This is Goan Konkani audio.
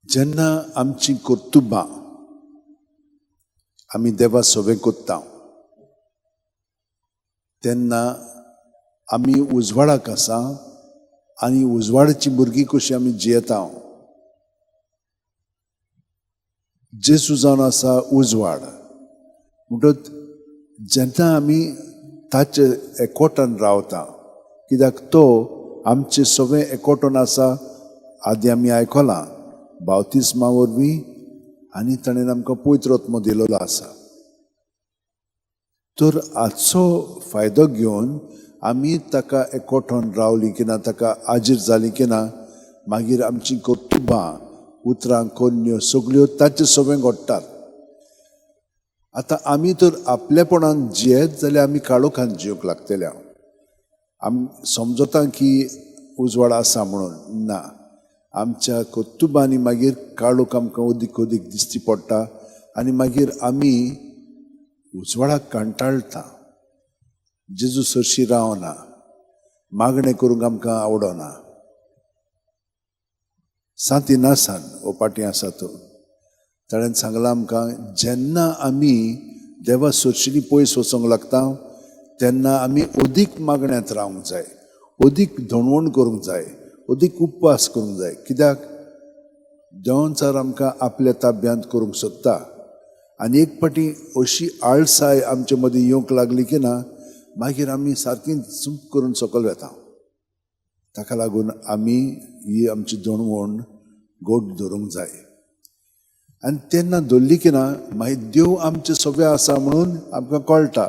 जेन्ना आमची कर्तुबां आमी देवा सवें कोत्ता तेन्ना आमी उजवाडाक आसा आनी उजवाडाची भुरगीं कशी आमी जियेता. जेजू जावन आसा उजवाड, म्हणटच जेन्ना आमी ताचे एकवटान रावता, कित्याक तो आमचे सगळें एकवटून आसा. आदी आमी आयकलां बावतिस्मा वरवीं आनी ताणें आमकां पवित्र आत्मो दिलेलो आसा. तर हाचो फायदो घेवन आमी ताका एकवटून रावली की ना, ताका आजीर जाली की ना, मागीर आमची कर्तुबां उतरां कोन्न्यो सगल्यो ताचे सगळें घडटात. आतां आमी तर आपलेपणान जियेत जाल्यार आमी काळोखान जिवंक लागतले. आमी समजता की उजवाड आसा म्हणून ना, आमच्या कर्तुबांनी मागीर काळोख आमकां अदीक अदीक दिश्टी पडटा आनी मागीर आमी उजवाडाक कंटाळटा. जेजू सरशी रावना, मागणें करूंक आमकां आवडना. सांत इनासान हो पाटी आसा तो, ताणें सांगलां आमकां, जेन्ना आमी देवा सरशीं पयस वचूंक लागता तेन्ना आमी अदीक मागण्यांत रावंक जाय, अदीक धोणवण करूंक जाय, अदीक उपवास करूंक जाय. कित्याक देवान आमकां आपल्या ताब्यांत करूंक सोदता. आनी एक फावटी अशी आळसाय आमचे मदीं येवंक लागली की ना, मागीर आमी सारकी चूक करून सकयल वेता. ताका लागून आमी ही आमची दणवण गोड धरूंक जाय. आनी तेन्ना धरली की ना, मागीर देव आमचे सगळे आसा म्हणून आमकां कळटा.